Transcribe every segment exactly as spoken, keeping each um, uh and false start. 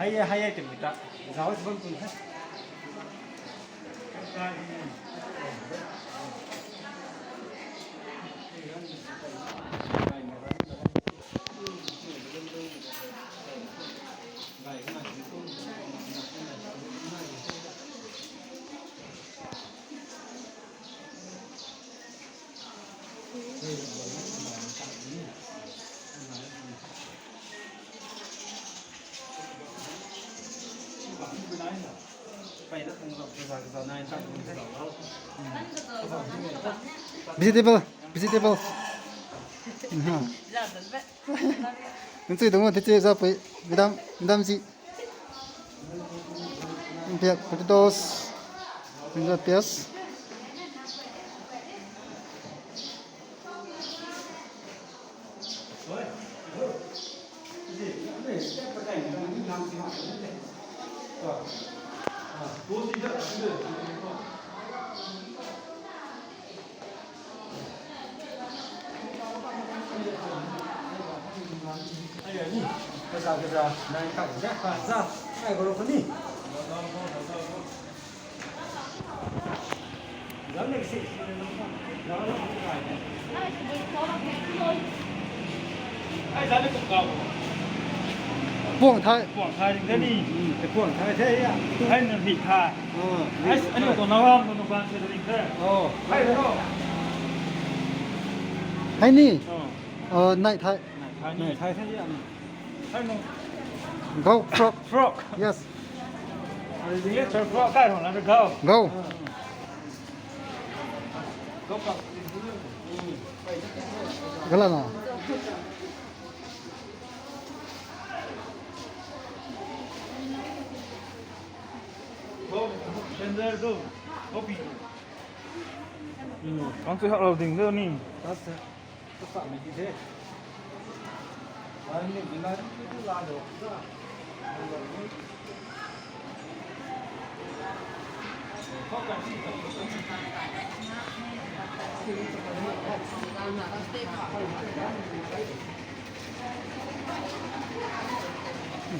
Hai ye, hai ye, timi ta. Zao si bam tung the. Vegetable, vegetable. Nang chui dungc tei chui za pui, madam, madam ji. Piak potatoes, brinjal peas. Puang thai. Puang thai ding the ni. Puang thai the ya. Hai na hei thai. Hai anu to na ram to na ban se ding the. Oh. Hai ro. Hai ni. Oh. Oh, nai thai. Nai thai ni. Nai thai the ya. Hai no. Go frog. Frog. Yes. Yes, sir, frog kai hong na go. Go. Go frog. Gala na. Kang chui hak lou ding de ni.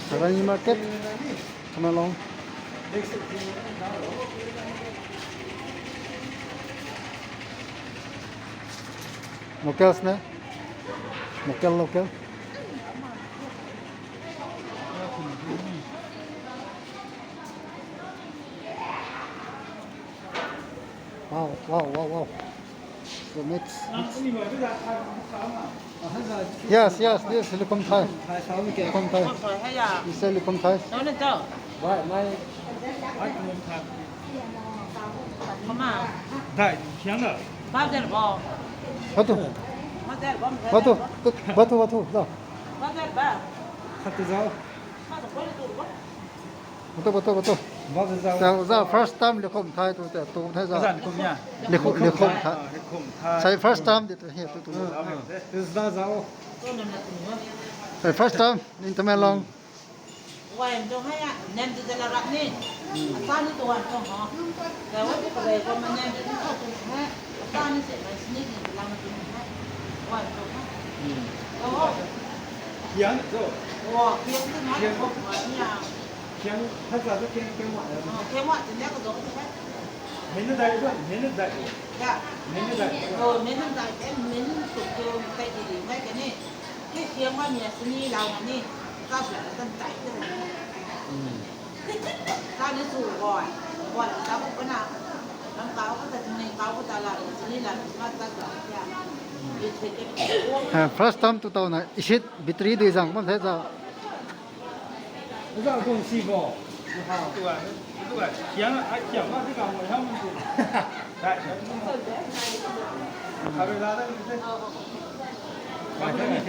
Sarani market, Tamenglong. Locals ne? Local, local. Wow, wow, wow, wow. So mix, mix. Yes, yes, this is Lukum Thai. Lukum Thai. This is Lukum Thai. Dai, khiang na. Batu. Batu, batu, batu, da. Khat tu zau. Batu, batu, batu. Batu zau. Zau, zau, first time Lukum Thai tu te, tu the zau. Azan kum ya. Lukum, Lukum Thai. Ah, Lukum Thai. Sai first time di tu hi tu tu. Ah, ah. Tu zau zau. Sai first time in Tamenglong. Wai mtong hai ya, nem tu de la rap ni. Ata ni tu wai mtong ho. Ka wai tu ka wai ko ma nem tu ni ko tu hai. Ata ni se mai sini ni la ma tu hai. Wai mtong hai. Ko ho. Khiang zo. Wo, khiang tu ma ko ma ni ya. Khiang, tha za tu khiang, khiang ma. Oh, khiang ma tu ne ko do tu hai. Mei na dai ba, mei na dai. Ya. Mei na dai. Oh, mei na dai, eh, mei na tu tu kai di di mai ka ni. Hei khiang ma ni sini lau ma ni. Ka sa na tan tai tu. Hmm. Sa ni su boi. Boi sa bu kana. Ram kau ka ta ni kau ka ta la sini la ma ta sa ya. Ye the ke. Ha, first time tu tau na isit bitri dui zang bam the za. Za kung si bo. Tu a, tu a, khiang a, khiang ma tu ka mo ham tu. Dai. Kare la da ni. Bai ta ni.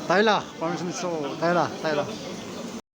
Thai la, permission show, thai la, thai la.